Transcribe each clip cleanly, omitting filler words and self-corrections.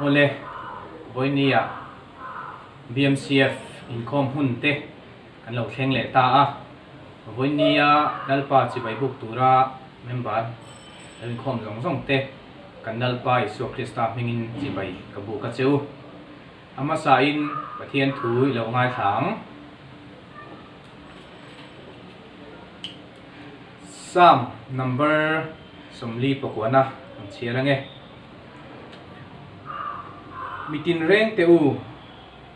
Awle, vawinia BMCF inkhawm hun te kan lo thleng leh ta a, vawinia Lalpa chibai buk tura member lo inkhawm zawng zawng te kan Lalpa Isua Krista hmingin chibai ka buk a che u. A hmasain Pathian thu i lo ngaithla ang. Psalm number 49 an chhiar ange. Mi tinreng teh u,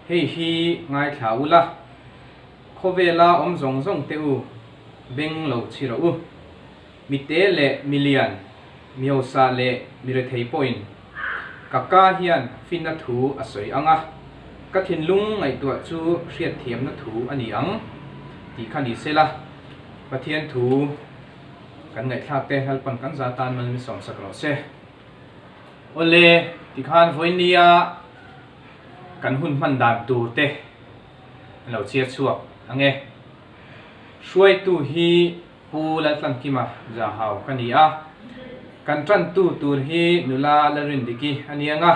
hei hi ngaithla ula, khawvela awm zawng zawng teh u, beng lo chhi rawh u. Mi te leh mi lian, mi hausa leh mi rethei pawhin ka ka hian finna thu a sawi ang a, ka thinlung ngaihtuah chu hriatthiamna thu a ni ang tih kha ni sela, Pathian thu kan ngaihthlak te Lalpan kan za tan mal mi sawmsak rawh se. Awle, tikhan vawinia kan hun hman dan tur te an lo chhiar chhuak ang e. Hruaitu hi Pu Laltlankima Zahau ka ni a, kan tantu tur hi nula Lalrindiki a ni ang a,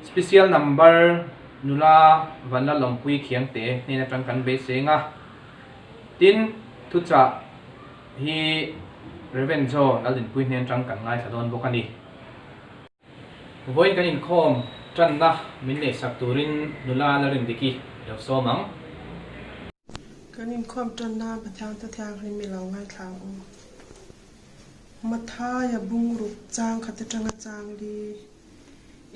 Special number nula Vanlalawmpui Khiangte hnen atang kan beiseng a, tin thuchah hi Rev. Joe Laldinpui hnen atang kan ngaithla dawn bawk a ni. Vawiin kan inkhawm tanna min neihsak turin nula Lalrindiki i lo sawm ang. Kan inkhawm tanna Pathian Thianghlim i lo ngaithla ang u. Mathaia bungruk chang khat atanga chang li.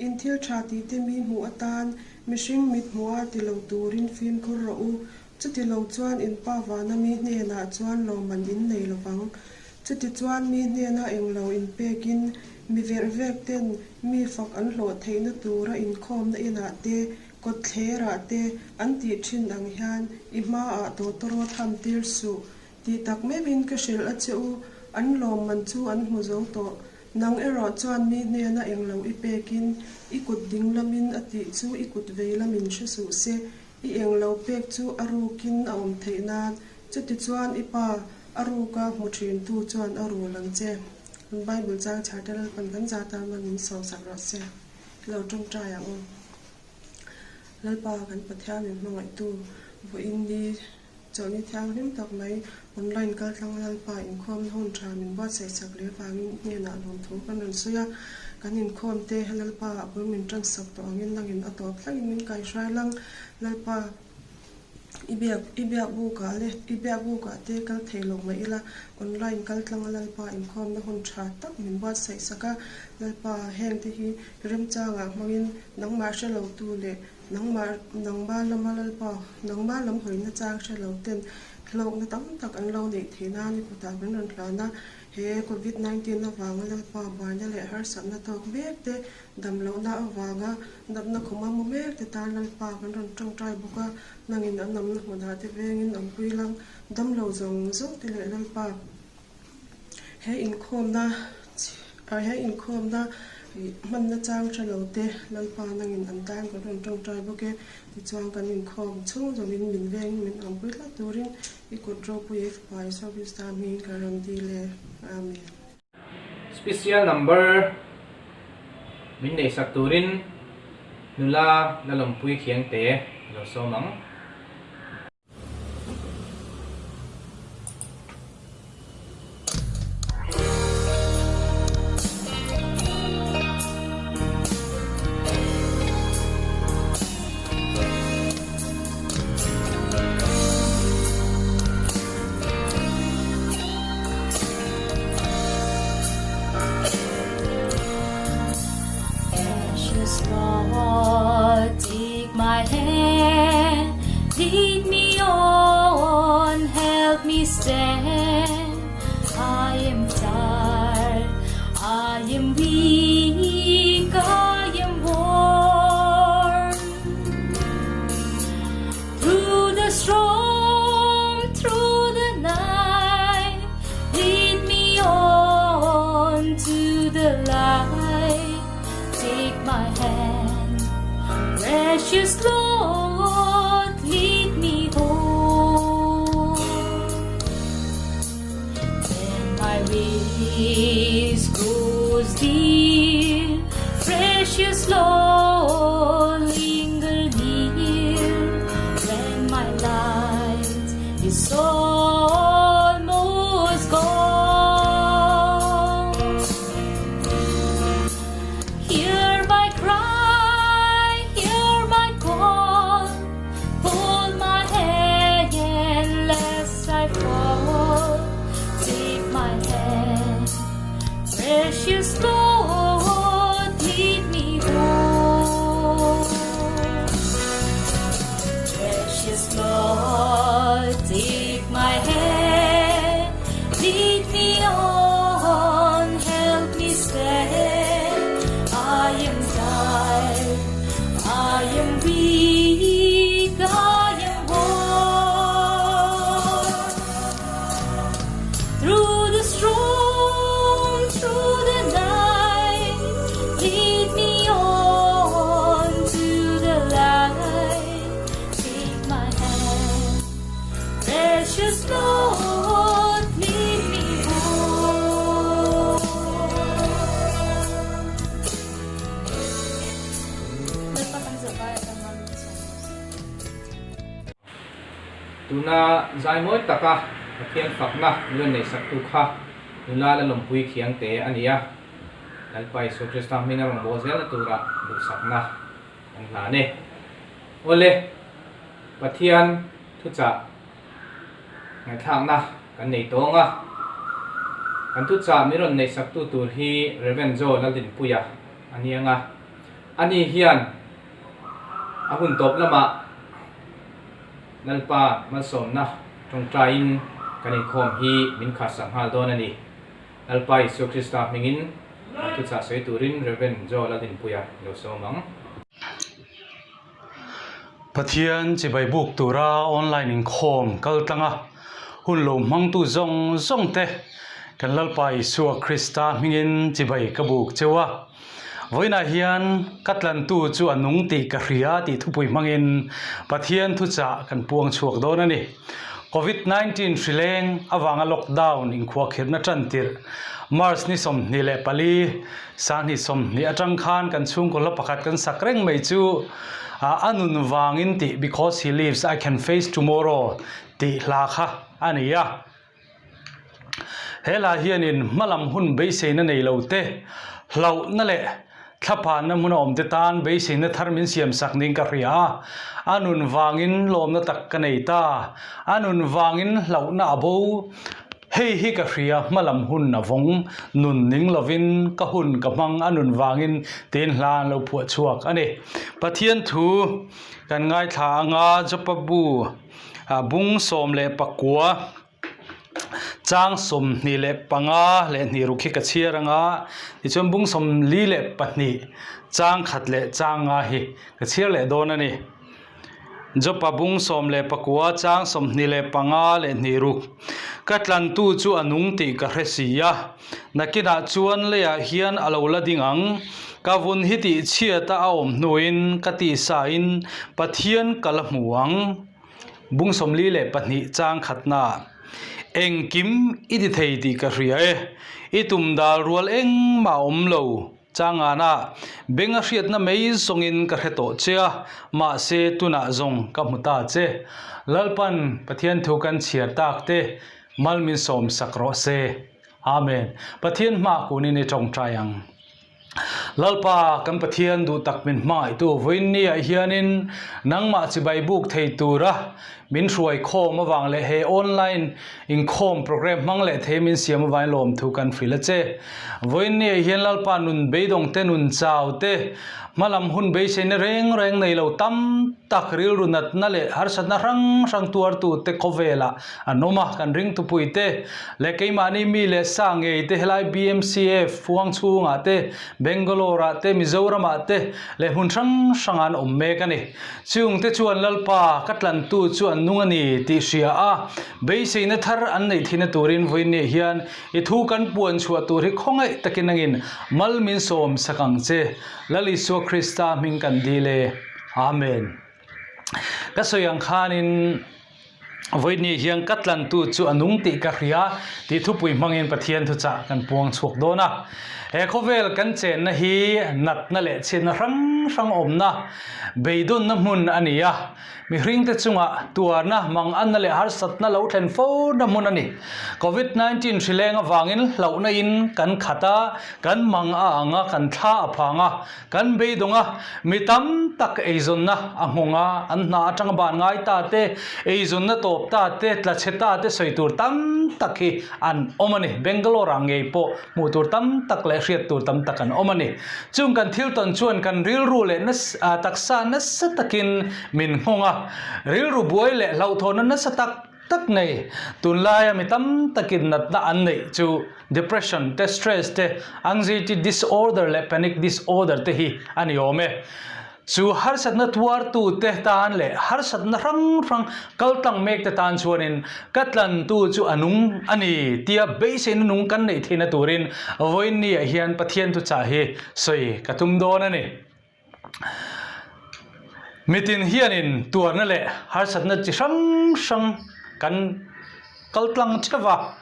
In thil tha tih te mi hmuh atan mihring mit hmuha ti lo turin fimkhur rawh u. Chuti lo chuan in pa vana mi hnenah chuan lawmman in nei lo vang. Chutichuan mi hnena englo inpekin mi verh vek ten mi fak an hlawh theihna tura inkhawmna inah te, kawtthlerah te an tih thin ang hian i hmaah tawtawrawt ham tir suh tih tak meuhin ka hrilh a che u, an lawmman chu an hmu zo tawh. Nang erawh chuan mi hnena englo i pekin i kut ding lamin a tih chu i kut vei lamin hre suh se, i englo pek chu a rukin a awm theih nan. Chutichuan i pa A ruka hmu thintu chuan a rul ang che. Kan Bible chang chhar te Lalpan kan za tan man min sawmsak rawh se. I lo tawngtai ang u. Lalpa kan Pathian min hmangaihtu vawiin ni chawlhni thianghlim tak mai online kaltlang Lalpa inkhawmna hun tha min buatsaih sak leh avangin i hnenah lawmthu kan rawn sawi a. Kan inkhawm te Lalpa a bul min tansak tawh angin nangin a tawp thlengin min kaihhruai lang. Lalpa. I biak i biak bukah leh i biak bukah te kal thei lo mah ila online kal tlanga Lalpa inkhawmna hun tha tak min buatsaih sak a, Lalpa heng te hi remchangah hmangin nangmah hre lo tu leh nangmah nangma lama Lalpa nangma lam hawina chang hre lo ten hlawkna tam tak an lo neih theih nan i kutah kan rawn hlan a, he covid 19 avanga Lalpa buaina leh harsatna tawk mek te Damlohna avanga natna khum a mu mek te tan Lalpa kan rawn tawngtai bawk a, nangin an awmna hmunah te vengin awmpui lang damlo zawng zawng te leh Lalpa he inkhawmna he inkhawmna hmanna chang tha lo te Lalpa nangin an tan kan rawn tawngtai bawk e. Tichuan kan inkhawm chhung zawngin min vengin min awmpui tlat turin i kut ropui i Fapa Isua Krista hmingin kan rawn dil e. Amen. Special number min neihsak turin nula la lawmpui khiangte a lo sawm ang. Precious Lord, take my hand, lead me on, help me stand. I am tired, I am weak, I am worn. Through the storm, through the night, lead me on to the light. Take my hand, precious Lord, lead me home. When my ways grows dear, precious Lord. Tuna zai mawi taka Pathian fakna min rawn neihsaktu kha nula la lawmpui khiang te a ni a. Lalpa Isua Krista hming a rawn bawl zelna tura duhsakna kan hlan e. Awle, Pathian thuchah ngaihthlakna kan nei tawng a. Kan thuchah min rawn neihsaktu tur hi Rev. Joe Laldinpuia a ni ang a. Ani hian a hun tawp lamah Lalpa malsawmna tawngtaiin kan inkhawm hi min kharsak nghal dawn a ni. Lalpa Isua Krista hmingin kan thuchah sawi turin Rev. Joe Laldinpuia lo sawm ang. Pathian chibai buk tura online inkhawm kal tlanga hun lo hmangtu zawng zawng te kan Lalpa Isua Krista hmingin chibai ka buk cheu a. Vawiinah hian ka tlantu chu a nung tih ka hria tih thupui hmangin Pathian thuchah kan puang chhuak dawn a ni. Covid 19 hrileng avanga lockdown inkhuakhirhna tan tirh March ni 24 sanghnih 20 atang khan kan chhungkaw hla pakhat kan sak reng mai chu a nun vangin tih Because He Lives I Can Face Tomorrow tih hla kha a ni a. He hla hianin hmalam hun beiseina nei lo te, hlauhna leh thlaphanna hmuna awm te tan beiseina thar min siam sak niin ka hria a. A nun vangin lawmna tak ka nei ta. A nun vangin hlauhna a bo. Hei hi ka hria, hmalam hun a vawng. Nun ning lovin ka hun ka hmang a nun vangin tiin hla an lo phuah chhuak a ni. Pathian thu kan ngaithla anga Jopa bu. Bung 19 chang 25 leh hnih ruk hi ka chhiar ang a, tichuan bung 42 chang khat leh chang nga hi ka chhiar leh dawn a ni. Jopa bung 19 chang 25 leh hnih ruk ka tlantu chu a nung tih ka hre si a, nakinah chuan leiah hian a lo la ding ang, ka vun hi tih chhiat a a awm hnuin ka tihsain Pathian ka la hmu ang. Bung 42 chang khatna Engkim i ti thei tih ka hria e, i tum dal rual engmah a awm lo. Changana beng a hriatna mai zawngin ka hre tawh che a, mahse tunah zawng ka hmu ta che. Lalpan Pathian thu kan chhiar tak te mal min sawm sak rawh se. Amen. Pathian hma kunin i tawngtai ang. Lalpa, kan Pathian duh tak min hmangaihtu vawiinniah hianin nangmah chibai buk thei tura min hruai khawm avang leh he online inkhawm program hmang leh thei min siam avangin lawmthu kan hrilh a che. Vawiinniah hian Lalpa nun beidawng te, nun chau te, hmalam hun beiseina reng reng nei lo tam tak rilru natna leh harsatna hrang hrang tuartute khawvelah an awm a, kan ringtupui te leh keimahni mi leh sa ngei te helai BMCF huang chhungah te, Bangalore ah te, Mizoram ah te leh hmun hrang hrangah an awm mek a ni. Chung te chuan Lalpa ka tlantu chu an nung a ni tih hria a, beiseina thar an neih theihna turin vawiinniah hian i thu kan puan chhuah tur hi khawngaih takin nangin mal min sawm sak ang che. Lal Isua Krista hming kan dil e. Amen. Ka sawi ang khanin. Vawiini hian ka tlantu chu a nung tih ka hria tih thupui hmangin Pathian thuchah kan puang chhuak dawn a. He khawvel kan chenna hi natna leh chhiatna hrang hrang awmna, beidawnna hmun a ni a. Mihringte chunga tuarna, manganna leh harsatna lo thlen fo na hmun a ni. Covid 19 hrileng avangin hlauhna in kan khat a, kan mang a ang a, kan thla a phang a. Kan beidawng a, mi tam tak eizawnna a nghawng a, an hna atanga ban ngai ta te, eizawnna tawp ta te, tla chhe ta te sawi tur tam tak hi an awm a ni. Bangalore ah ngei pawh hmuh tur tam tak leh hriat tur tam tak an awm a ni. Chung kan thil tawn chuan kan rilru leh taksa nasa takin min nghawng a, rilru buai leh hlauhthawnna nasa tak tak nei. Tunlaia mi tam takin natna an neih chu depression te, stress te, anxiety disorder leh panic disorder te hi a ni awm e. Chu harsatna tuartu te tan leh harsatna hrang hrang kaltlang mek te tan chuanin ka tlantu chu a nung a ni tia beiseina nung kan neih theihna turin vawiinniah hian Pathian thuchah hi sawi ka tum dawn a ni. Mitin hianin tuarna leh harsatna chi hrang hrang kan kal tlang theuh va.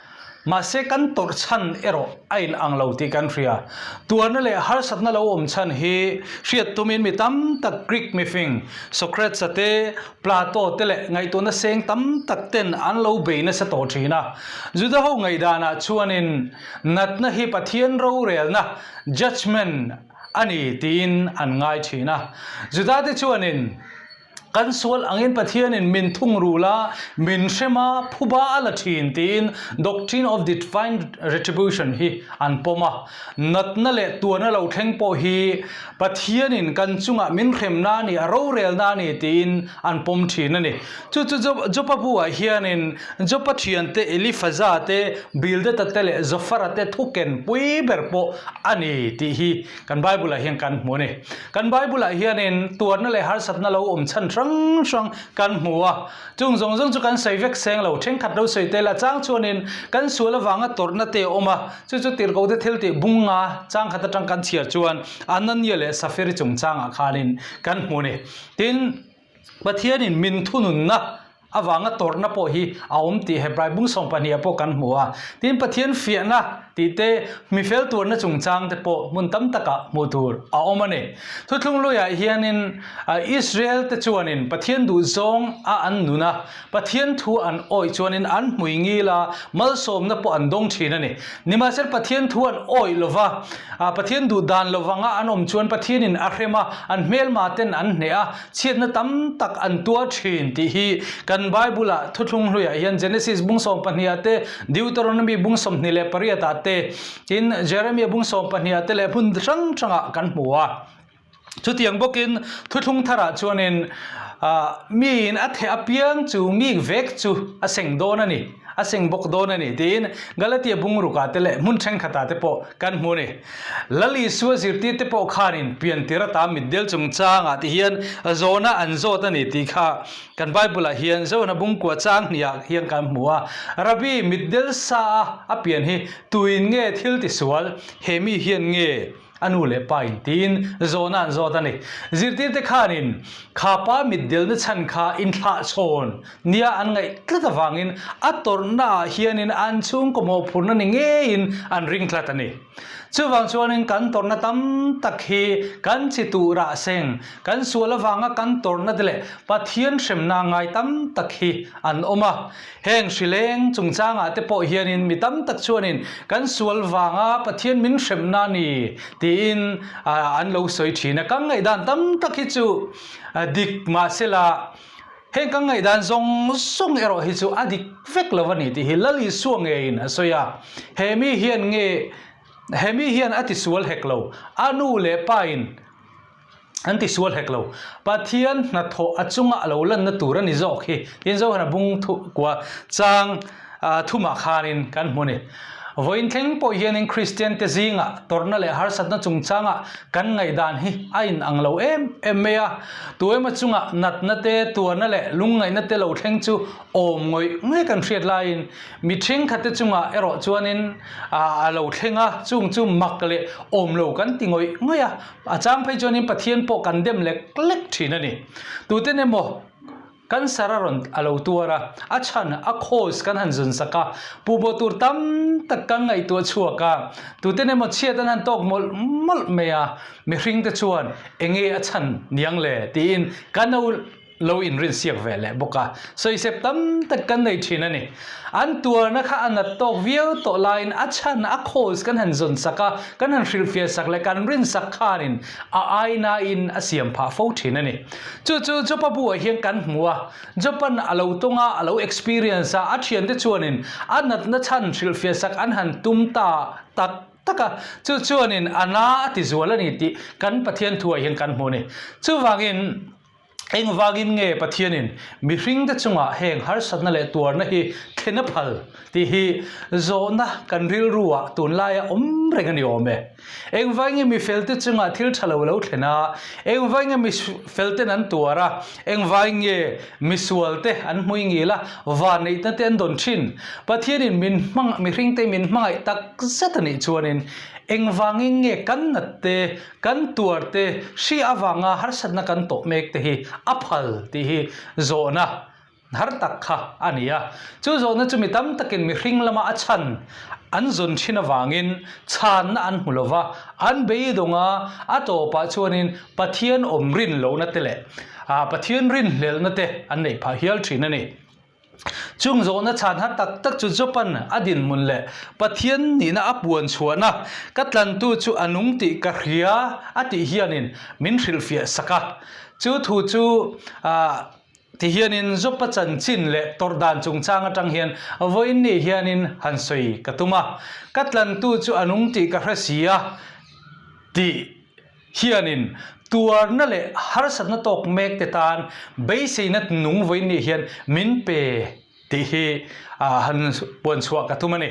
Mahse kan tawrh chhan erawh a in ang lo tih kan hria. Tuarna leh harsatna lo awm chhan hi hriat tumin mi tam tak Greek mifing Socrates-a te, Plato te leh ngaihtuahna seng tam tak ten an lo bei nasa tawh thin a. Juda ho ngaihdanah chuanin natna hi Pathian rorelna, judgement, a ni tiin an ngai thin a. Juda te chuanin. Kan sual angin Pathianin min thungrul a, min hrem a, phuba a la thin tiin Doctrine of Divine Retribution hi an pawm a. Natna leh tuarna lo thleng pawh hi Pathianin kan chungah min hremna a ni, a rorelna a ni tiin an pawm thin a ni. Chu chu Jopa buah hianin Jopa thiante Elifaza te, Bildeta te leh Zofara te thuken pui ber pawh a ni tih hi Kan Bible-ah hian kan hmu a ni. Kan Bible-ah hianin tuarna leh harsatna lo awm chhan hrang hrang kan hmu a. Chung zawng zawng chu kan sawi vek seng lo. Thenkhat lo sawi tel a chang chuanin kan sual avanga tawrhna te a awm a. Chu chu tirhkohte thil tih bunga chang khat atang kan chhiar chuan Anania leh Safiri chungchangah khanin kan hmu a ni. Tin, Pathianin min thununna avanga tawrhna pawh hi a awm tih Hebrai bung 12 ah pawh kan hmu a. Tin, Pathian fiahna tih te, mifel tuarna chungchang te pawh hmun tam takah hmuh tur a awm a ni. Thuthlung luiah hianin Israel te chuanin Pathian duhzawng a an nun a, Pathian thu an awih chuanin an hmui ngil a, malsawmna pawh an dawng thin a ni. Nimahsela Pathian thu an awih lova, Pathian duh dan lovanga an awm chuan Pathianin a hrem a, an hmelma ten an hneh a, chhiatna tam tak an tuar thin tih hi kan Bible-ah thuthlung hluiah hian Genesis bung 12 ah te, Deuteronomy bung 28 ah te, tin Jeremiah bung 12 ah te leh hmun hrang hrangah kan hmu a. Chutiang bawkin thuthlung tharah chuanin miin a theh apiang chu mi vek chu a seng dawn a ni, a seng bawk dawn a ni tiin Galatia bungrukah te leh hmun thenkhatah te pawh kan hmu a ni. Lal Isua zirtir te pawh khanin piantir ata mitdel chungchangah ti hian zawhna an zawt a ni tih kha kan Bible-ah hian Zona bungkua chang hniah hian kan hmu a. Rabbi, mitdel sa a a pian hi tuin nge thil tisual? He mi hian nge? A nu leh pa in tiin zawhna an zawt a ni. Zirtirte khanin kha pa mitdelna chhan kha inthlahchhawn nia an ngaih tlat avangin a tawrhnaah hianin an chhungkaw mawhphurhna ni ngeiin an ring tlat a ni. Chuvang chuanin kan tawrhna tam tak hi kan chi tuh rah seng, kan sual avanga kan tawrhna te leh Pathian hremna ngai tam tak hi an awm a. Heng hrileng chungchangah te pawh hianin mi tam tak chuanin kan sual vanga Pathian min hremna a ni tiin an lo sawi thin a. Ka ngaihdan tam tak hi chu dik mahsela heng ka ngaihdan zawng zawng erawh hi chu a dik vek lo a ni tih hi Lal Isua ngeiin a sawi a. He mi hian nge he mi hian a tisual hek lo, a nu leh pain An ti sual hek lo. Pathian hnathawh a chunga a lo lanna tur a ni zawk hi. Tin Zohana bung thu kua chang thumah khanin kan hmu a ni. Vawiin thleng pawh hianin Kristian te zingah tawrhna leh harsatna chungchanga kan ngaihdan hi a in ang lo em em mai a. Tu emaw chunga natna te, tuarna leh lungngaihna te lo thleng chu awm ngawih ngawih kan hriat laiin Mi thenkhatte chungah erawh chuanin a lo thleng a, chung chu mak leh awm lo kan ti ngawih ngawih a, a chang phei chuanin Pathian pawh kan dem lek lek thin a ni. Tuten emaw cancer a rawn a lo tuar a, a chhan a cause kan han zun sak a, puhbawh tur tam tak kan ngaihtuah chhuak a, tuten emaw chhiat an han tawk mawlh mawlh mai a, mihringte chuan enge a chhan niang le tiin kan lo lo inrinsiak ve leh bawk a, sawisep tam tak kan nei thin a ni. An tuarna kha a nat tawk viau tawh laiin a chhan a cause kan han zawn sak a, kan han hrilhfiah sak leh kan rinsak khanin a ainain a siam phah fo thin a ni. Chu chu Jopa buah hian kan hmu a, Jopa'n a lo tawng a, a lo experience a, a thiante chuanin a natna chhan hrilhfiah sak an han tum ta tak tak a, chu chuanin a na a ti zual a ni tih kan Pathian thuah hian kan hmu a ni. Chuvangin. Engvangin nge Pathianin mihringte chungah heng harsatna leh tuarna hi thlen a phal tih hi zawhna kan rilruah tunlaia awm reng a ni awm e. Engvangin nge mi felte chungah thil tha lo lo thlen a, engvangin nge mi felten an tuar a, engvangin nge misualte an hmui ngil a, vanneihna te an dawn thin? Pathianin min hmang mihringte min hmangaih tak zet a nih chuanin engvangin nge kan nat te, Kan tuar te hri avanga harsatna kan tawh mek te hi a phal tih hi zawhna Har tak kha a ni a. Chu zawhna chu mi tam takin mihring lama a chhan an zawn thin avangin chhanna an hmu lova, an beidawng a, a tawpah chuanin Pathian awm rin lohna te leh Pathian rinhlelhna te an neih phah hial thin a ni. Chung zawhna chhan har tak tak chu Job-a'n a dinhmun leh Pathian nihna a puan chhuahna ka tlantu chu a nung tih ka hria a tih hianin min hrilhfiah sak a. Chu thu chu Ti hianin Job-a chanchin leh tawrh dan chungchang atang hian vawiin ni hianin han sawi ka tum a. Ka tlantu chu a nung tih ka hre si a tih hianin tuarna leh harsatna tawk mek te tan beiseina nung vawiin ni hian min pe tih hi han puan chhuah ka tum a ni.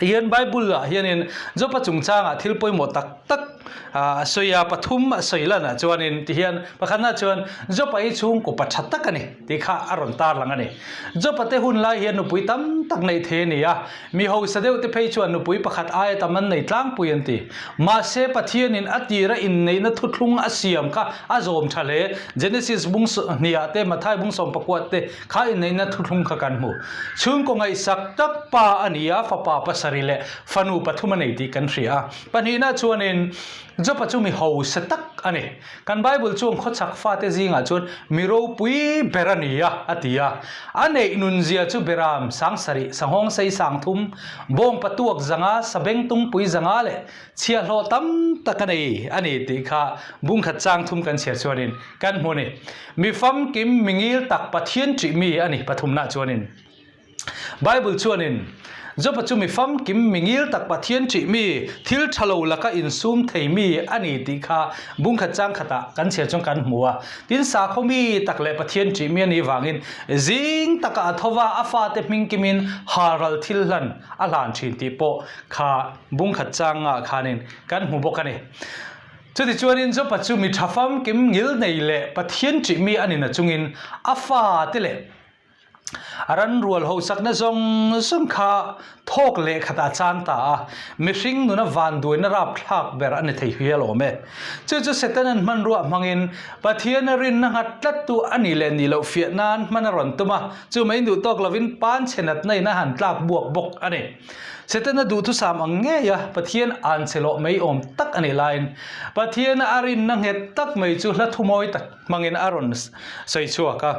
Hian Bible ah hianin Job-a chungchangah thil pawimawh tak tak a sawi a, pathum a sawi lanah chuanin tihian pakhatna chuan Job-a hi chhungkaw pa tha tak a ni tih kha a rawn tarlang a ni. Job-a te hun lai hian nupui tam tak neih thei a ni a, mi hausa deuh te phei chuan nupui pakhat aia tam an nei tlangpui an ti. Mahse Pathianin a tira inneihna thuthlung a siam kha a zawm tha hle. Genesis bung hniah te, Mathai bung sawmpakuat te, Kha inneihna thuthlung kha kan hmu. Chhungkaw ngaihsak tak pa a ni a, fapa pasarih leh fanu pathum a nei tih kan hria a. Pahnihna chuanin Job-a chu mi hausa tak a ni. Kan Bible chuan khawchhak fate zingah chuan mi ropui ber a ni a, a ti a. A neih nunzia chu Beram sangsarih, sanghawng sei sangthum, bawng patuak zanga, sabeng tungpui zanga leh chhiahhlawh tam tak a nei a ni tih kha bungkhat chang thum kan chhiar chuanin kan hmu a ni. Mi famkim mi ngil tak Pathian ṭih mi a ni pathumna chuanin Bible chuanin Job-a chu mi famkim mi ngil tak Pathian ṭih mi thil ṭha lo laka insum thei mi a ni tih kha bungkhat chang khatah kan chhiar chuan kan hmu a. Tin sakhaw mi tak leh Pathian ṭih mi a nih vangin zing taka a tho va a fate hming kimin halral thil hlan a hlan ṭhin tih pawh kha bungkhat changah khanin kan hmu bawk a ni. Chutichuanin Job-a chu mi tha famkim ngil nei leh Pathian ṭih mi a ni na chungin a fate leh a ran rual hosakna zawng zawng kha thawk leh khatah a chan ta a, mihring nuna vanduaina rapthlak ber a ni thei hial awm e. Chu chu Setanan hmanrua hmangin Pathiana rinna nghat tlattu a nih leh nih loh fiah nan hman a rawn tum a, chu mai duh tawk lovin pan chhe natna in a han tlak buak bawk a ni. Setana duhthusam ang ngei a, Pathian an che lawh mai awm tak a nih laiin Pathiana a rinna nghet tak mai chu hla thumawi tak hmangin a rawn sawi chhuak a.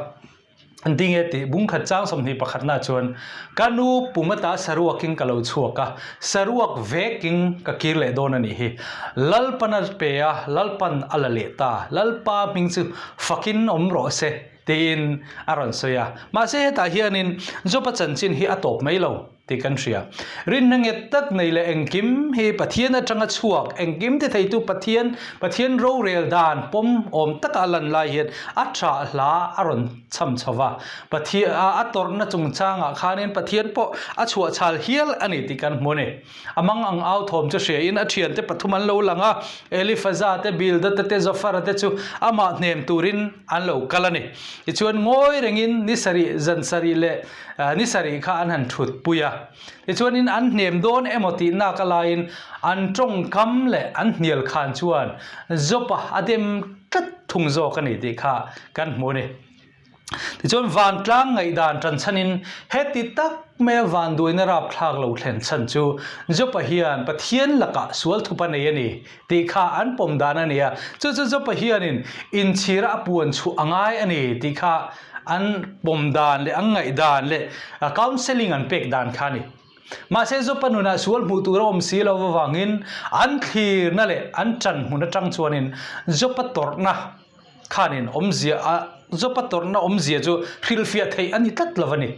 Ding e tih bungkhat chang 21 na chuan ka nu pum ata saruakin ka lo chhuak a, saruak vekin ka kir leh dawn a nih hi. Lalpan a pe a, Lalpan a la leh ta, Lalpa hming chu fakin awm rawh se tiin a rawn sawi a. Mahse hetah hianin Job-a chanchin hi a tawp mai lo. tih kan hria. Rinna nget tak nei leh engkim hi Pathian atanga chhuak, engkim ti theitu Pathian, Pathian rorel dan pawm awm taka a lan lai hian a tha hla a rawn cham chho va. Pathian a tawrhna chungchangah khanin Pathian pawh a chhuah chhal hial a ni tih kan hmu a ni. A mang ang au thawm chu hriain a thiante pathum an lo lang a, Elifaza te, Bildada te, Zofara te chu amah hnem turin an lo kal a ni. Tichuan ngawi rengin ni sarih, zan sarih leh Ni sarih kha an han thut pui a, tichuanin an hnem dawn emaw tih nak a laiin an tawngkam leh an hnial khan chuan Job-a a dem tlat thung zawk a ni tih kha kan hmu a ni. Tichuan vantlang ngaihdan tan chhanin heti tak maia vanduaina rapthlak lo thlen chhan chu Job-a hian Pathian lakah sual thup a nei a ni tih kha an pawm dan a ni a, chu chu Job-a hianin inchhira a puan chhuah a ngai a ni tih kha an pawm dan leh an ngaih dan leh counselling an pek dan kha a ni. Mahse Job-a nunah sual hmuh tur a awm si lo avangin an thlirna leh an ṭan hmun aṭang chuanin Job-a tawrhna khanin awmzia a Job-a tawrhna awmzia chu hrilhfiah theih a ni tlat lo a ni.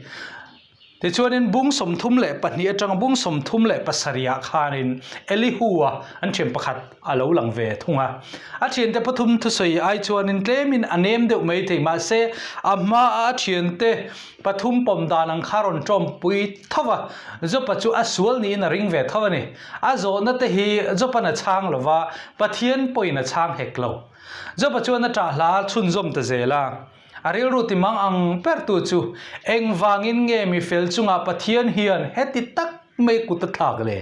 Tichuanin bung 32 atanga bung 37 ah khanin Elihu-a an thian pakhat a lo lang ve thung a. A thiante pathum thusawi ai chuanin tlemin a nem deuh mai thei mahse a hmaa a thiante pathum pawm dan ang kha rawn tawmpui tho va, Job-a chu a sual niin a ring ve tho a ni. A zawhna te hi Job-a'n a chhang lo va, Pathian pawhin a chhang hek lo. Job-a chuan a ṭah hla chhunzawm ta zel a. A rilru ti mang ang bertu chu, Engvangin nge mi fel chungah Pathian hian heti tak mai kut a thlak le?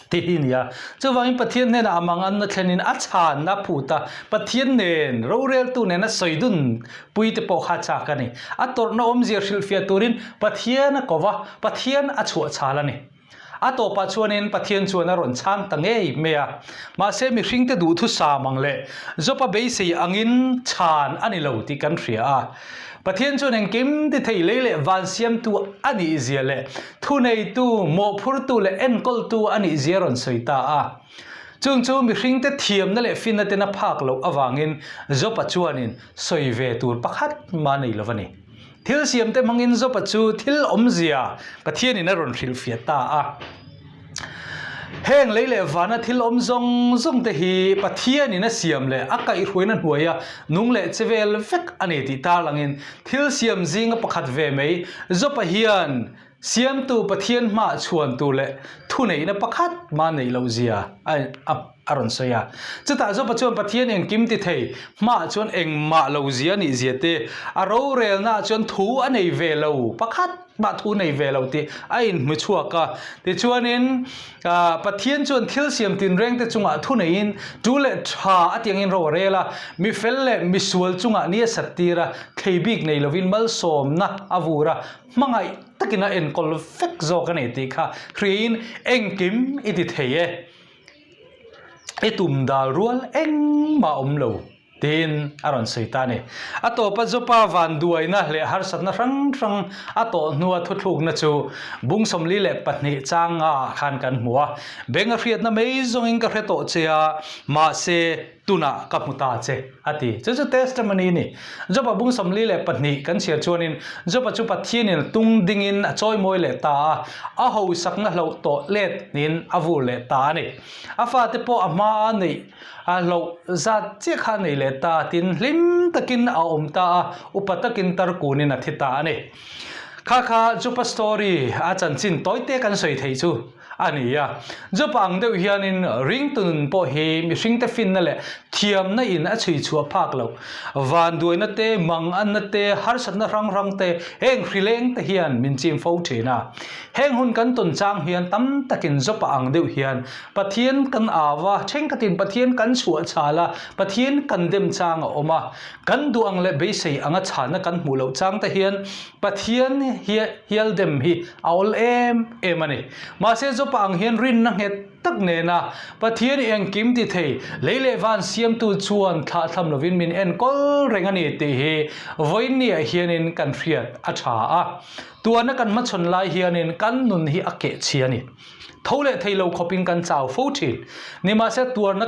Tih hi a ni a. Chuvangin Pathian hnenah a manganna thlenin a chhanna phut a, Pathian nen, roreltu nena sawi dun pui te pawh kha a chak a ni. A tawrhna awmzia hrilhfiah turin Pathian a ko va, Pathian a chhuah chhal a ni. A tawpah chuanin Pathian chuan a rawn chhang ta ngei mai a. Mahse mihringte duhthusam ang leh Jopa beisei angin chhan a ni lo tih kan hria a. Pathian chuan engkim ti thei lei leh van siamtu a nih zia leh thuneitu, mawhphurtu leh enkawltu a nih zia a rawn sawi ta a. Chung chu mihringte thiamna leh finna ten a phak loh avangin Jopa chuanin sawi ve tur pakhat mah nei lo a ni. Thil siamte hmangin Jopa chu thil awmzia Pathianin a rawn hrilhfiah ta a. Heng lei leh vana thil awm zawng zawng te hi Pathianin a siam leh a kaihhruaina hnuaia nung leh che vel vek a ni tih tarlangin thil siam zinga pakhat ve mai Jopa hian Siamtu Pathian hmaah chhuan tur leh thuneihna pakhat mah neih loh zia a a rawn sawi a. Chutah Jopa chuan Pathian engkim ti thei hmaah chuan engmah lo zia a nih zia te, a rorelnaah chuan thu a nei ve lo pakhat mah thu nei ve lo tih a inhmu chhuak a. Tichuanin, Pathian chuan thil siam tinrengte chungah thu neiin tu leh tha a tiangin ro a rel a, mi fel leh mi sual chungah ni a sat tir a, thlei bik nei lovin malsawmna a vur a, hmangaih takin a enkawl vek zawk a ni tih kha hriain engkim i ti thei e. I tum dal rual engmah awm lo. Tiin a rawn sawi ta a ni. A tawpa Jopa vanduaina leh harsatna hrang hrang a tawh hnua thuthlukna chu bung 42 chang ngaah khan kan hmu a. Beng a hriatna mai zawngin ka hre tawh che a, mahse tunah ka hmu ta che, a ti. Chu chu testimony a ni. Jopa bung 42 kan chhiar chuanin Jopa chu Pathianin tung dingin a chawimawi leh ta a, a hausakna hloh tawh let niin a vur leh ta a ni. A fate pawh a hmaa neih A hloh zat chiah kha a nei leh ta tin hlim takin a awm ta a, upa takin tarkunin a thi ta a ni. Kha kha Jopa story a chanchin tawite kan sawi theih chu a ni a. Jopa ang deuh hianin ringtu nun pawh hi mihringte finna leh thiamna in a chhui chhuah phak loh. Vanduaina te, manganna te, harsatna hrang hrang te, heng hrileng te hian min chim fo thin a. Heng hun kan tawn chang hian tam takin Jopa ang deuh hian Pathian kan au a, thenkhatin Pathian kan chhuah chhal a, Pathian kan dem chang a awm a. Kan duh ang leh beisei anga chhanna kan hmuh loh chang te hian Pathian hial dem hi a awl em em a ni. Mahse Jopa ang hian rinna nghet tak nena Pathian i engkim ti thei, lei leh van siamtu chuan thlahthlam lovin min enkawl reng a ni tih hi vawiinniah hianin kan hriat a tha a. Tuana kan hmachhawn lai hianin kan nun hi a kehchhi a ni. Tho leh thei lo khawpin kan chau fo thin. Nimahse tuarna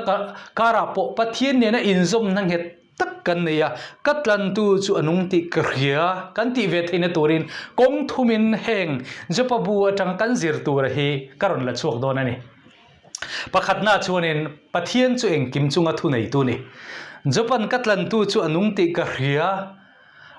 karah pawh Pathian nena inzawmna nghet tak kan nei a, ka tlantu chu a nung tih ka hria kan tih ve theihna turin kawng thumin heng Jopa bu atanga kan zir tura hi ka rawn la chhuak dawn a ni. Pakhatna chuanin Pathian chu engkim chunga thuneitu ni. Jopan ka tlantu chu a nung tih ka hria.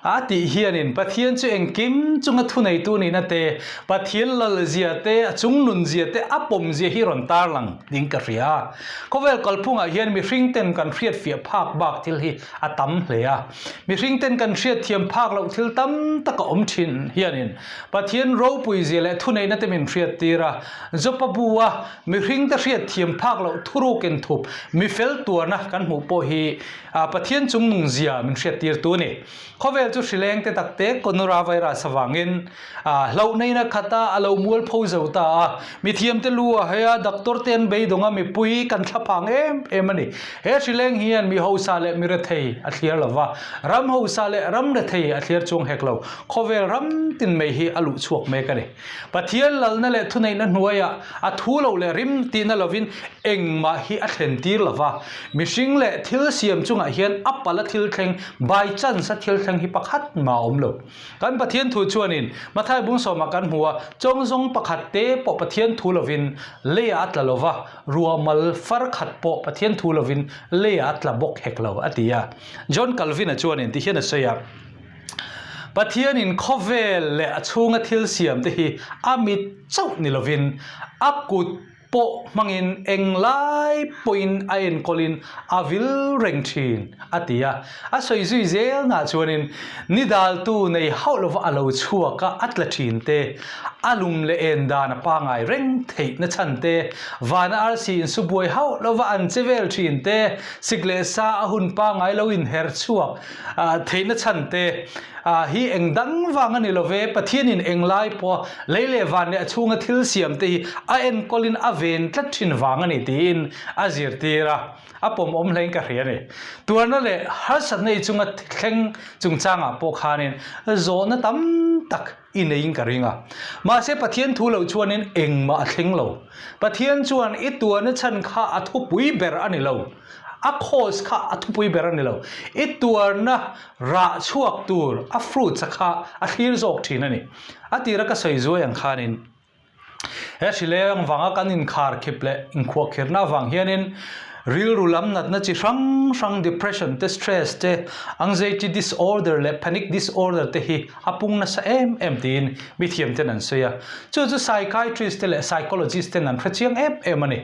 A tih hianin Pathian chu engkim chunga thuneitu nihna te, Pathian lalzia te, a chungnunzia te, a pawmzia hi rawn tarlang ding ka hria a. Khawvel kalphungah hian mihringten kan hriatfiah phak bak thil hi a tam hle a. Mihringten kan hriatthiam phak loh thil tam tak a awm thin hianin Pathian ropuizia leh thuneihna te min hriattir a. Jopa bu a mihringte hriatthiam phak loh thuruk inthup mifel tuarna kan hmuh pawh hi A Pathian chungnung zia min hriattirtu a ni. Khawvel chu hrileng te tak te coronavirus avangin hlauh neina khat a, a lo mual pho zo ta a. Mithiam te lu a hei a, doctor te an beidawng a, mipui kan thla phang em em a ni. He hrileng hian mi hausa leh mi rethei a thliar lo va, ram hausa leh ram rethei a thliar chuang hek lo. Khawvel ram tin mai hi a luh chhuak mek a ni. Pathian lalna leh thuneihna hnuaiah a thu lo leh rim tihna lovin engmah hi a thlen tir lo va. Mihring leh thil siam chungah hian a pala thil thleng, by chance a thil thleng hi pakhat mah a awm lo. Kan Pathian thu chuanin Mathai bung sawmah kan hmu a, chawngzawng pakhat te pawh Pathian thu lovin leiah a tla lo va, ruahmal far khat pawh Pathian thu lovin leiah a tla bawk hek lo a ti a. John Calvin-a chuanin tihian a sawi a. Pathianin khawvel leh a chhunga thil siam te hi a mit chauh ni lovin a kut pawh hmangin eng lai pawhin a enkawlin a vil reng thin a ti a. A sawi zui zel nah chuanin ni daltu nei hauh lova a lo chhuak a, a tla thin te. A lum leh en dan a pangai reng theih na chhan te, vana arsi insu buai hauh lova an che vel thin te, sik leh sa a hun pangai lo inher chhuak theih na chhan te hi eng dang vang a ni lo ve. Pathianin eng lai pawh lei leh van leh a chhunga thil siam te hi a enkawlin a ven tlat thin vang a ni tiin a zirtir a, a pawmawm hlein ka hria a ni. Tuarna leh harsatna i chunga thleng chungchangah pawh khanin zawhna tam tak i neiin ka ring a. Mahse Pathian thu loh chuanin engmah a thleng lo. Pathian chuan i tuarna chhan kha a thupui ber a ni lo. A cause kha a thupui ber a ni lo. I tuarna rah chhuak tur a fruits a kha a thlir zawk thin a ni. A tira ka sawi zuai ang khanin He hrileng vanga kan inkhar khip leh inkhuahkhirna avang hianin rilru lam natna chi hrang hrang depression te, stress te, anxiety disorder leh panic disorder te hi a pung nasa em em tiin mithiam ten an sawi a. Chu chu psychiatrist te leh psychologist ten an hrechiang em em a ni.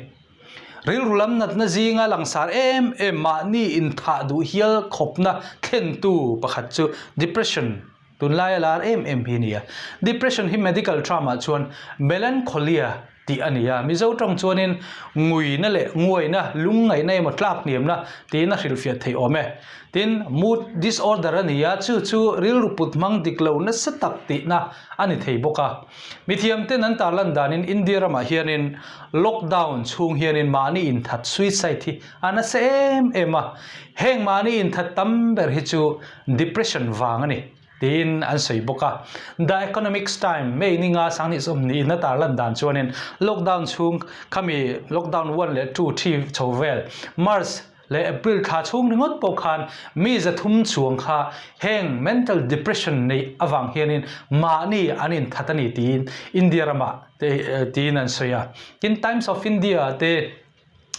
Rilru lam natna zinga langsar em em mahni inthah duh hial khawpna thlentu pakhat chu depression Tunlai a lar em em hi a ni a. Depression hi medical term ah chuan melancholia tih a ni a. Mizo tawng chuanin nguina leh nguaina, lungngaihna emaw tlak hniamna tiin a hrilhfiah theih awm e. Tin, mood disorder a ni a, chu chu rilru put hmang dik lo nasa tak tihna a ni thei bawk a. Mithiamten an tarlan danin India ramah hianin lockdown chhung hianin mahni inthat suicide hi a nasa em em a. Heng mahni inthat tam ber hi chu Depression vang a ni, tiin an sawi bawk a. The Economics Times, May ninga sanghnih sawmhnih in a tarlan dan chuanin lockdown chhung khami lockdown one leh two thi chho vel March leh April thla chhung ringawt pawh khan mi zathum chuang kha heng mental depression neih avang hianin mahni an inthat a ni tiin India ramah te tiin an sawi a. Tin, Times of India te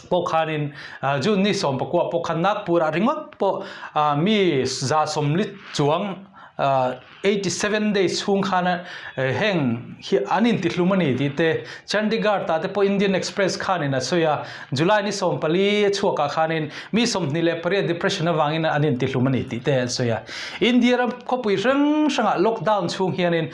pawh khanin June ni 19 pawh khan Nagpur ah ringawt pawh mi 140 chuang 87 days chhung khan heng hi an intihlum a ni tih te Chandigarh tah te pawh Indian Express khanin a sawi a, July ni 14 chhuakah khanin mi 28 depression avangin an intihlum a ni tih te an sawi a. India ram khawpui hrang hrangah lockdown chhung hianin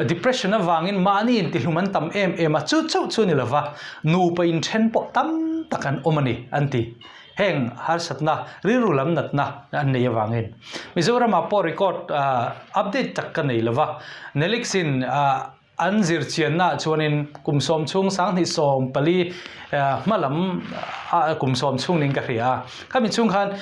depression avangin mahni intihlum an tam em em a, chu chauh chu a ni lova. Nupa inthen pawh tam tak an awm a ni, an ti. Heng harsatna, rilru lam natna an nei avangin. Mizoramah pawh record update tak ka nei lova. Nelix-in an zirchiannaah chuanin kum sawm chhung 2014 hma lam kum sawm chhung niin ka hria a. Khami chhung khan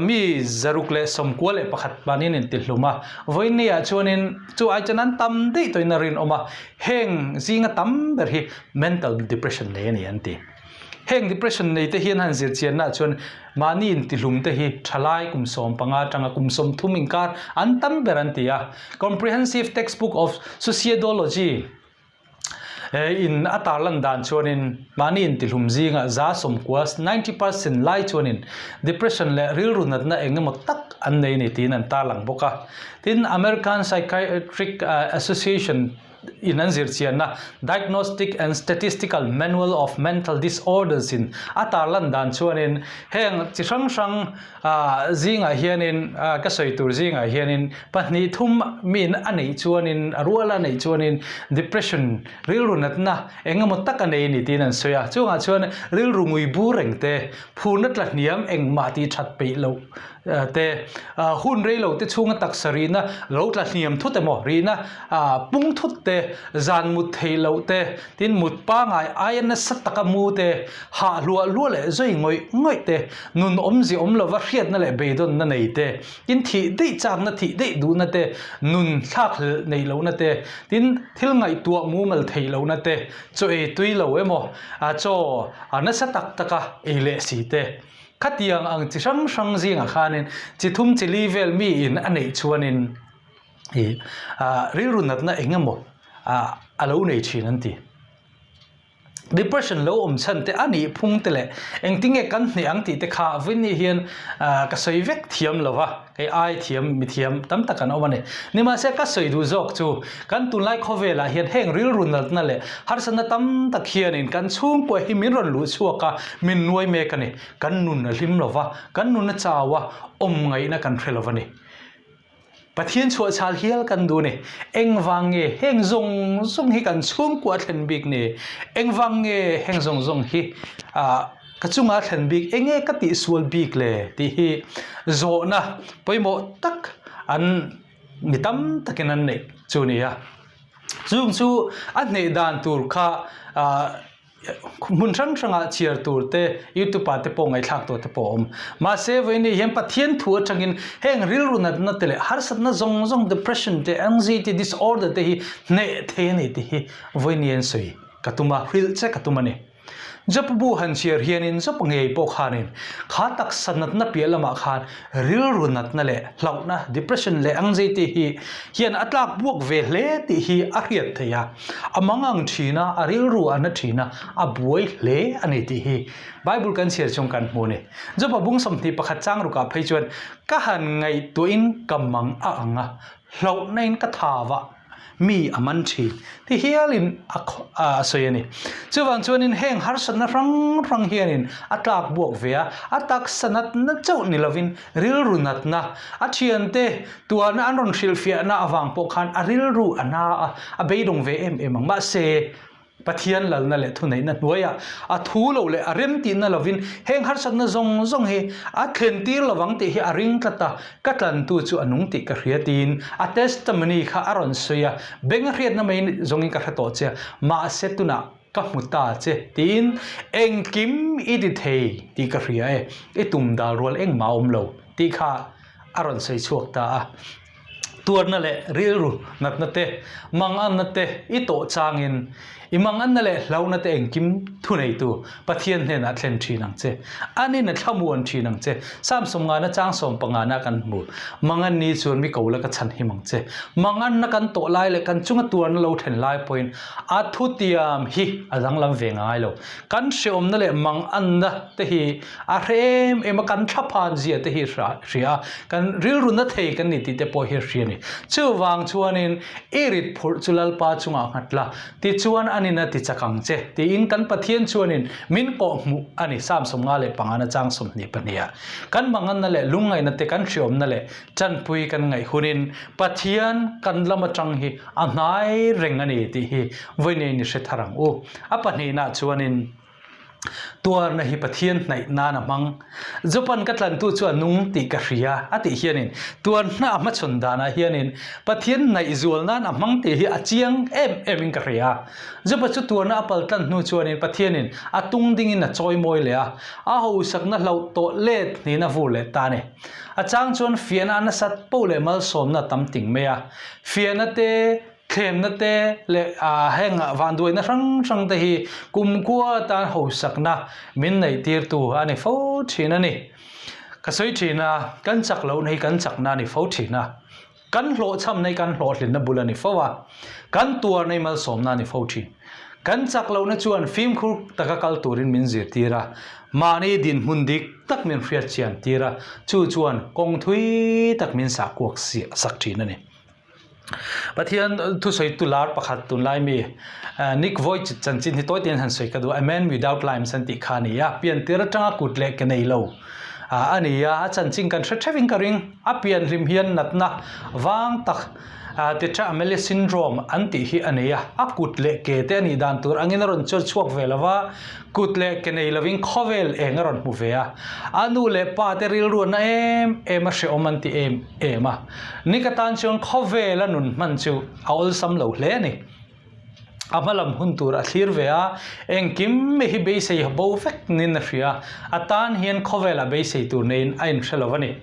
mi 691 mahniin intihlum a. Vawiinniah chuanin chu ai chuan an tam daih tawhin a rinawm a. Heng zinga tam ber hi mental depression nei a ni an ti. Heng depression nei te hian han zir chiannaah chuan mahni intihlum te hi thalai kum 15 atanga kum 30 inkar an tam ber an ti a. Comprehensive Textbook of Suicidology in a tarlan dan chuanin mahni intihlum zingah 90%, 90%, lai chuanin depression leh rilru natna eng emaw tak an nei a ni tiin an tarlang bawk a. Tin, American Psychiatric Association in an zirchianna Diagnostic and Statistical Manual of Mental Disorders in a tarlan dan chuanin heng chi hrang hrang zingah hianin ka sawi tur zingah hianin pahnih thum min a neih chuanin a rual a neih chuanin depression rilru natna eng emaw tak a nei a ni tiin an sawi a. Chungah chuan rilru ngui bur reng te, phurna tlahniam engmah tih that peih loh te hun rei lo te chhunga taksa rihna lo tla hniam thut emaw rihna pung thut te zan mut theih loh te tin mut pangai aia nasa taka mu te hah hluah hluah leh zui ngawih ngawih te nun awmzia awm lova hriatna leh beidawnna nei te tin thih daih chakna thih daih duhna te nun thlak hlelh neih lohna te tin thil ngaihtuah mumal theih lohna te chaw ei tui lo emaw chaw nasa tak taka ei leh si te. Khatiang ang chi hrang hrang zingah khanin chi thum chi li vel miin a neih chuanin ih ah rilru natna eng emaw ah a lo nei thin an ti. Depression lo awm chhan te a nih phung te leh engtinge kan hneh ang tih te kha vawiin hian ah ka sawi vek thiam lo va, kei ai thiam mi thiam tam tak an awm a ni. Nimahse ka sawi duh zawk chu kan tunlai khawvelah hian heng rilru natna leh harsatna tam tak hianin kan chhungkua hi min rawn luh chhuak a, min nuai mek a ni. Kan nun a hlim lo va, kan nun a chau a, awm ngaihna kan hre lo va ni. Pathian chhuahchhal hial kan duh a ni. Engvang nge heng zawng zawng hi kan chhungkua thlen bik ni? Engvang nge heng zawng zawng hi ah ka chunga thlen bik? Enge ka tihsual bik le? tih hi zawhna pawimawh tak an mi tam takin an neih chu a ni a. Chung chu a hneh dan tur kha ah Hmun hrang hrangah chhiar tur te, YouTube ah te pawh ngaihthlak tur te pawh a awm. Mahse, vawiin hian Pathian thu atangin heng rilru natna te leh harsatna zawng zawng, depression te, anxiety disorder te hi hneh thei a ni tih hi vawiin hian sawi ka tum a, hrilh che ka tum a ni. Job bu han chhiar hianin Job ngei pawh khanin kha taksa natna piah lamah khan rilru natna leh hlauhna, depression leh anxiety hi hian a tlak buak ve hle tih hi a hriat theih a. A mang ang thin a, a rilru a na thin a, a buai hle a ni tih hi Bible kan chhiar chung kan hmu a ni. Joba bung 21 chang rukah phei chuan, Ka han ngaihtuahin ka mang a ang a, hlauhnain ka thavah mi a man thin ti hialin a a sawi a ni. Chuvang chuanin heng harsatna hrang hrang hianin a tlak buak ve a, a taksa natna chauh ni lovin rilru natna, a thiante Tuana an rawn hrilhfiahna avang pawh khan a rilru a na a, a beidawng ve em em ang. Mahse, Pathian lalna leh thuneihna hnuaiah a thu lo leh a remtihna lovin heng harsatna zawng zawng hi a thlen tir lovang tih hi a ring tlat a, ka tlantu chu a nung tih ka hria tiin a testimony kha a rawn sawi a, beng a hriatna mai zawngin ka hre tawh che a, mahse tunah ka hmu ta che tiin engkim i ti thei tih ka hria e, i tum dal rual engmah a awm lo tih kha a rawn sawi chhuak ta a. Tuarna leh rilru natna te, manganna te i tawh changin i manganna leh hlauhna te engkim thuneitu Pathian hnenah thlen thin ang che. Anin a thlamuan thin ang che. Psalm sawmngana chang sawm pangana kan hmu. Manganni chuan mi ko la ka chhan him ang che. Manganna kan tawh lai leh kan chunga tuarna lo thlen lai pawhin a thutiam hi a danglam ve ngai lo. Kan hreawmna leh manganna te hi A hre em em a, kan thlaphan zia te hi hria a, kan rilru na thei kan ni tih te pawh hi a hria a ni. Chuvang chuanin i rit phurh chu Lalpa chungah nghat la, tichuan a nina ti chak ang che, tiin kan Pathian chuanin min kawh hmuh a ni, Psalm 55 chang 22 ah. Kan manganna leh lungngaihna te kan hriawmna leh tanpui kan ngaih hunin Pathian kan lam atang hi a hnai reng a ni tih hi vawiin ni hre thar ang u. A pahnihna chuanin. Tuarna hi Pathian hnaih nan a hmang. Japan ka tlantu chu a nung tih ka hria a tih hianin tuarna a hmachhawn danah hianin Pathian hnaih zual nan a hmang tih hi a chiang em em in ka hria. Jopa chu tuarna a pal tlan hnu chuanin Pathianin a tung dingin a chawi mawi leh a, a hosakna hlauh tawh let hnin a vur leh ta a ni. A chang chuan fiahna a nasat poh leh malsawmna a tam ting mai a, fiahna te, Thlemna te leh heng vanduaina hrang hrang te hi kumkhua atan hausakna min neihtirtu a ni fo thin a ni. Ka sawi thin a, kan chak lohna hi kan chakna a ni fo thin a, kan hlawhchhamna hi kan hlawhtlinna bul a ni fo a, kan tuarna hi malsawmna a ni fo thin. Kan chak lohna chuan fimkhur taka kal turin min zirtir a, mahni dinhmun dik tak min hriatchian tir a, chu chuan kawng thui tak min sahkuak sak thin a ni. Pathian thusawi tu lar pakhat tunlai mi Nick Vujicic chanchin hi tawi tein han sawi ka duh a, A Man Without Limbs an tih kha a ni a, pian tir atanga kut leh ke nei lo a ni a, a chanchin kan hre theuhin ka ring, a pian hlim hian natna vang tak Tetra-Amelia Syndrome an tih hi a nei a, a kut leh ke te a nih dan tur angin a rawn chawr chhuak ve lo va, Kut leh ke nei lovin khawvel eng a rawn hmu ve a, a nu leh pa te rilru a na em em a hrehawm an ti em em a. Nick atan chuan khawvel a nun hman chu a awlsam lo hle a ni. A hma lam hun tur a thlir ve a, engkim mi hi beisei bo vek nin a hria, a tan hian khawvel a beisei tur neiin a inhre lo a ni.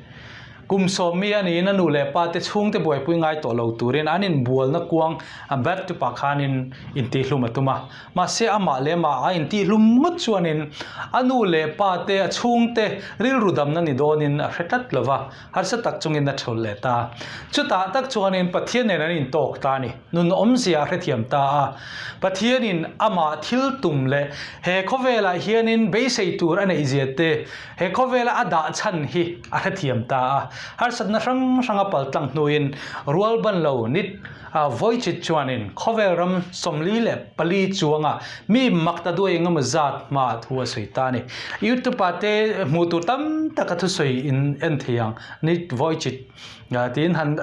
Kum sawmi a niin a nu leh pa te chhungte buaipui ngai tawh lo turin an inbualna kuang a bat tupah khanin intihhlum a tum a. Mahse amah leh amah a intihhlum ngawt chuanin a nu leh pa te a chhungte rilru damna ni dawnin a hre tlat lo va, harsa tak chungin a thawlh leh ta. Chutah tak chuanin Pathian nen an intawk ta a ni. Nun awmzia a hrethiam ta a. Pathianin amah thil tum leh he khawvelah hianin beisei tur a neihzia te, He khawvela a dah chhan hi a hrethiam ta a. Harsatna hrang hrang a paltlang hnuin rual ban lo Nick Vujicic chuanin khawvel ram 44 chuanga mi mak ta duai engemaw zat hma thu a sawi ta a ni. YouTube ah te hmuh tur tam tak a thusawi in en thei ang Nick Vujicic tiin han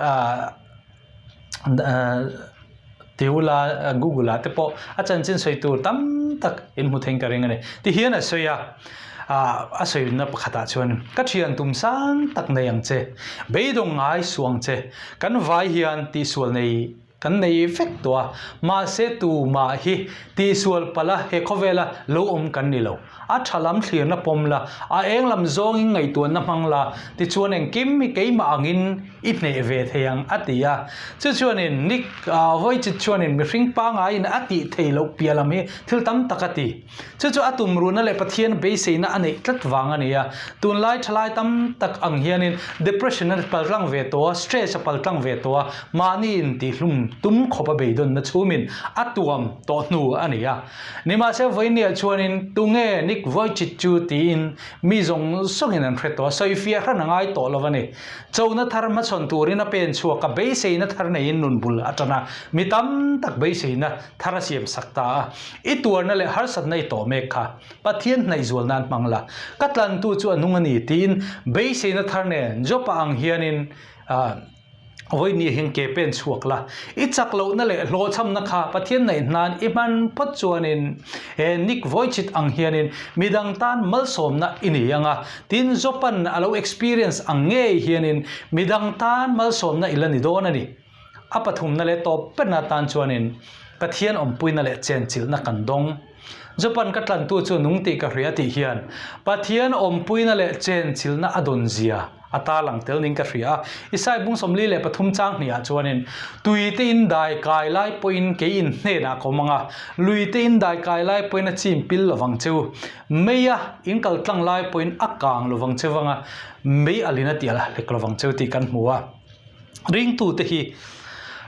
Tiula Google ah te pawh a chanchin sawi tur tam tak in hmu theiin ka ring a ni. Tihian a sawi a, a sawina pakhatah chuan ka thian tum sang tak nei ang che, beidawng ngai suh ang che, kan vai hian tihsual nei kan nei vek tawh a, mahse tumah hi tihsual palh a he khawvela lo awm kan ni lo. A tha lam thlirna pawm la, a eng lam zawngin ngaihtuahna hmang la, tichuan engkim hi keimah angin i hneh ve thei ang, a ti a. Chu chuanin Nick Vujicic chuanin mihring pangaiin a tih theih loh piah lam hi thil tam tak a ti. Chu chu a tumruhna leh Pathian beiseina a neih tlat vang a ni a. Tunlai thalai tam tak ang hianin depression a paltlang ve tawh a, stress a paltlang ve tawh a, mahni intihlum tum khawp a beidawnna chhumin a tuam tawh hnu a ni a. Nimahse vawinia chuanin tunge Nick Vujicic chu tiin mi zawng zawngin an hre tawh a, sawifiah hran a ngai tawh lo a ni. Chona thar hmachhawn turin a pen chhuak a, beiseina thar neiin nun bul a tan a, mi tam tak beiseina thar a siam sak ta a. I tuarna leh harsatna i tawh mek kha Pathian hnaihzual nan hmang la, ka tlantu chu a nung a ni tiin beiseina thar nen Jopa ang hianin Vawiin hian ke pen chhuak la, i chak lohna leh hlawhchhamna kha Pathian neih hnan i hman phawt chuanin he Nick Vujicic ang hianin midang tan malsawmna i nei ang a, tin Jopan a lo experience ang ngei hianin midang tan malsawmna i la ni dawn a ni. A pathumna leh tawp berna tan chuanin Pathian awmpuina leh chenchilhna kan dawng. Jopan ka tlantu chu nung tih ka hria tih hian Pathian awmpuina leh chenchilhna a dawn zia a tarlang tel ning ka hria a. Isai bung 43 chang hniah chuanin, Tui te in dai kai lai pawhin kei in hnenah ka awm ang a, lui te in dai kai lai pawhin a chim pil lovang cheu, meia in kal tlang lai pawhin a kang lovang cheu vang a, mei alin a tial hlek lovang cheu tih kan hmu a. Ringtute hi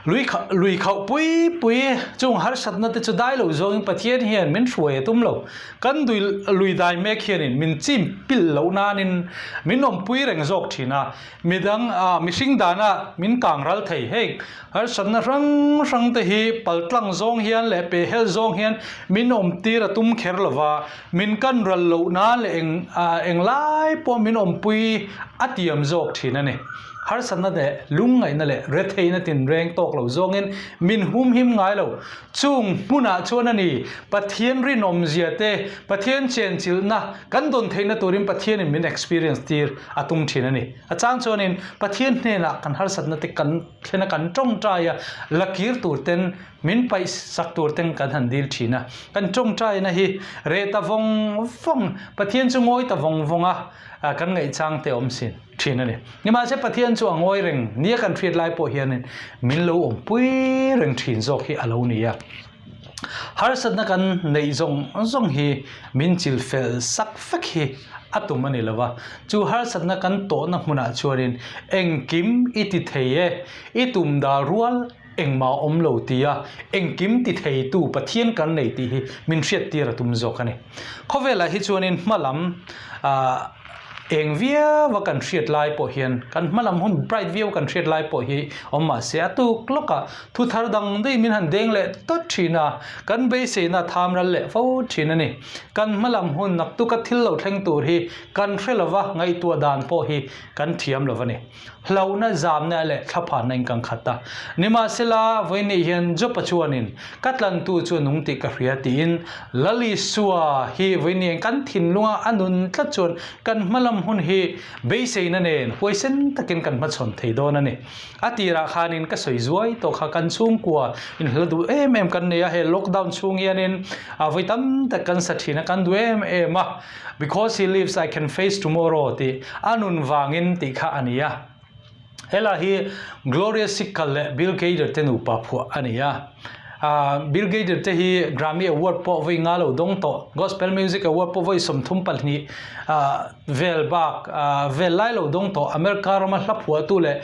lui lui khauh pui pui chung harsatna te chu dai lo zawngin Pathian hian min hruai a tum lo. Kan dui lui dai mek hianin min chim pilh loh nanin min awmpui reng zawk thin a, midang ah mihring dana min kang ral thei. Hei harsatna hrang hrang te hi paltlang zawng hian leh pehhel zawng hian min awmtir a tum kher lo va, min kan ral loh nan leh eng englai pawh min awmpui a tiam zawk thin a ni. Harsatna leh lungngaihna leh retheihna tinreng tawk lo zawngin min humhim ngai lo. Chung hmunah chuan a ni, Pathian rinawmzia te, Pathian chenchilhna kan dawn theihna turin Pathianin min experience tir a tum thin a ni. A chang chuanin Pathian hnenah kan harsatna te kan thlen a, kan tawngtai a, la kir tur ten min paih sak tur ten kan han dil thin a. Kan tawngtaina hi reh ta vawng vawng, Pathian chu ngawi ta vawng vawng a, kan ngaihchang te awm sin. Thin a ni. Nimahse Pathian chu a ngawi reng nia kan hriat lai pawh hianin min lo awmpui reng thin zawk hi a lo ni a. Harsatna kan neih zawng zawng hi min chil fel sak vek hi a tum a ni lo va. Chu harsatna kan tawhna hmunah chuanin engkim i ti thei e, i tum dal rual engmah awm lo tia engkim ti theitu Pathian kan nei tih hi min hriattir a tum zawk a ni. Khawvelah hi chuanin hmalam ah eng viau a kan hriat lai pawh hian kan hmalam hun bright viau kan hriat lai pawh hi awm mah se a tuk lawkah thu thar dang daih min han deng leh tawt thin a, kan beiseina tham ral leh fo thin a ni. Kan hmalam hun naktuka thil lo thleng tur hi kan hre lova ngaihtuah dan pawh hi kan thiam lo a ni. Hlauhna zamna leh thlaphanna in kan khat a. Nimahsela, vawiin hian Jopa chuanin, Ka tlantu chu a nung tih ka hria tiin Lal Isua hi vawiin kan thinlunga a nun tlat chuan kan hmalam hun hi beiseina nen huaisen takin kan hmachhawn thei dawn a ni. A tirah khanin ka sawi zuai tawh kha kan chhungkua inhla duh em em kan nei a, he lockdown chhung hianin vawi tam tak kan sa thin a, kan duh em em a. Because he lives I can face tomorrow tih a nun vangin tih kha a ni a. Hela hi Gloria Sickle leh Bill Gaither te nupa phuah a ni a. Bill Gaither te hi Grammy Award pawh vawi nga lo dawng tawh, Gospel Music Award pawh vawi 32 vel bak vel lai lo dawng tawh, America rama hla phuahtu leh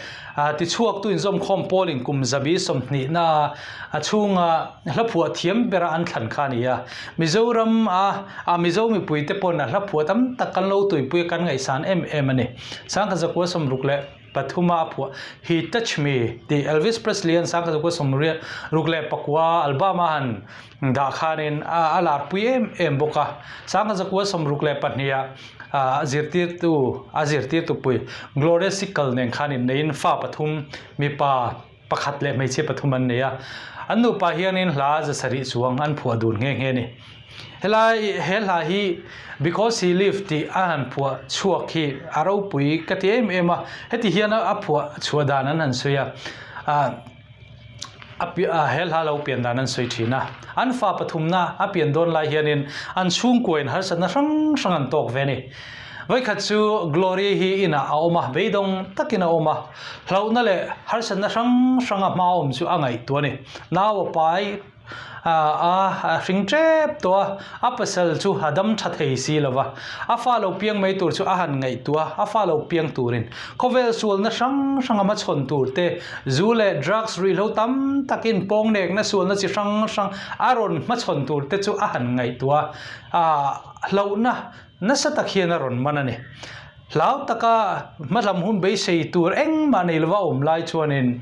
tichhuaktu inzawmkhawm pawlin kum zabi 20 na a chhunga hla phuah thiam bera an thlan kha a ni a. Mizoram a a Mizo mipui te pawn a hla phuah tam tak kan lo tuipui a kan ngaihsan em em a ni. Sangkhat zakua 66. pathuma a phuah He Touch Me tih Elvis Presley an 1964 album a han dah khanin a larpui em em bawk a. 1962 ah a zirtirtu a zirtirtu pui Gloria Sickle nen khan inneiin fa pathum mipa pakhat leh hmeichhia pathum an nei a. An nupa hianin hla zasarih chuang an phuah dun nghe nghe a ni. Helai he hla hi Because He Live tih a han phuah chhuak hi a ropui ka ti em em a. Heti hian a phuah chhuah dan an han sawi a. Ah a piah he hla lo pian dan an sawi thin a. An fa pathumna a pian dawn lai hianin an chhungkuain harsatna hrang hrang an tawk ve a ni. Vawikhat chu Glory hi inah a awm a, beidawng takin a awm a. Hlauhna leh harsatna hrang hranga hma awm chu a ngaihtuah a ni. Nau a pai a, a hring tep tawh a, a pasal chu a dam tha thei si lo va. A fa lo piang mai tur chu a han ngaihtuah a, a fa lo piang turin khawvel sualna hrang hranga hmachhawn tur te, zu leh drugs ruihhlo tam takin pawngnekna sualna chi hrang hrang a rawn hmachhawn tur te chu a han ngaihtuah a, hlauhna Nasa tak hian a rawn man a ni. Hlau taka hmalam hun beisei tur engmah nei lova awm lai chuanin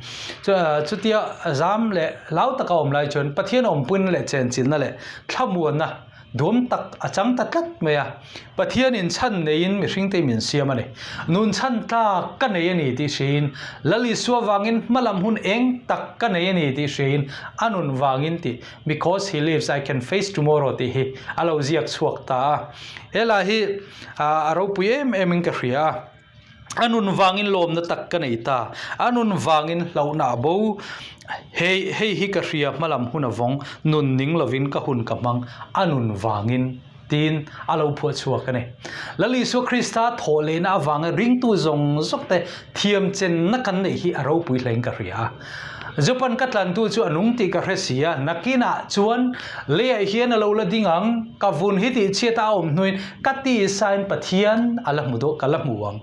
chutia zam leh hlau taka awm lai chuan Pathian awmpuina leh chenchilhna leh thlamuanna duam tak a chang ta tlat mai a. Pathianin chhan neiin mihringte min siam a ni. Nun chhan tlak ka nei a ni tih hriin Lal Isua vangin hmalam hun eng tak ka nei a ni tih hriin a nun vangin tih Because he lives I can face tomorrow tih hi a lo ziak chhuak ta a. He lah hi a ropui em em in ka hria a. A nun vangin lawmna tak ka nei ta. A nun vangin hlauhna a bo. Hei hei hi ka hria hmalam hun a vawng. Nun ning lovin ka hun ka hmang. A nun vangin tiin a lo phuah chhuak a ni. Lal Isua Krista thawh lehna avanga ringtu zawng zawk te thiam chenna kan neih hi a ropui hlein ka hria a. Japan ka tlantu chu a nung tih ka hre si a, nakinah chuan leiah hian a lo la ding ang, ka vun hi tih chhiat a awm hnuin ka ti sain Pathian a la hmu dawn, ka la hmu ang.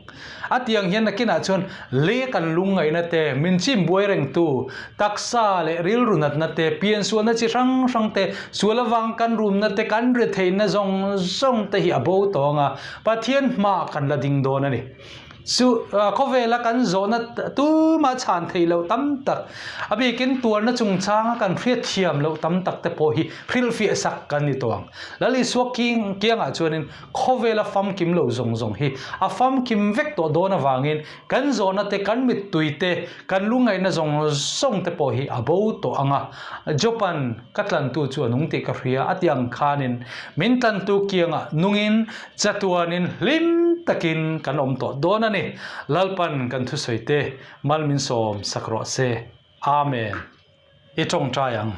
A tiang hian nakinah chuan lei kan lungngaihna te, min chim buai rengtu, taksa leh rilru natna te, piansualna chi hrang hrang te, sual avang kan rumna te, kan ri theihna zawng zawng te hi a bo tawh ang a, Pathian hmaah kan la ding dawn a ni. Chu khawvela kan zawhna tumah chhan theih loh tam tak, a bikin tuarna chungchanga kan hriatthiam loh tam tak te pawh hi hrilhfiah sak kan ni tawh ang. Lal Isua kiangah chuanin Khawvela famkim lo zawng zawng hi a famkim vek tawh dawn avangin kan zawhna te, kan mittui te, kan lungngaihna zawng zawng te pawh hi a bo tawh ang a. Jopan ka tlantu chu a nung tih ka hria a ti ang khanin min tlantu kiangah nungin chatuanin hlim takin kan awm tawh dawn a ni. Lalpan kan thusawi te mal min sawm sak rawh se. Amen. I tawngtai ang.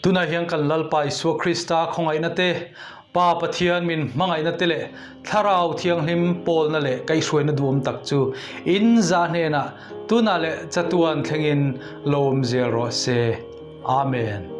Tunah hian kan Lalpa Isua Krista khawngaihna te, Pa Pathian min hmangaihna te leh Thlarau Thianghlim pawlna leh kaihhruaina duhawm tak chu in zah hnenah tunah leh chatuan thlengin lo awm zel rawh se. Amen.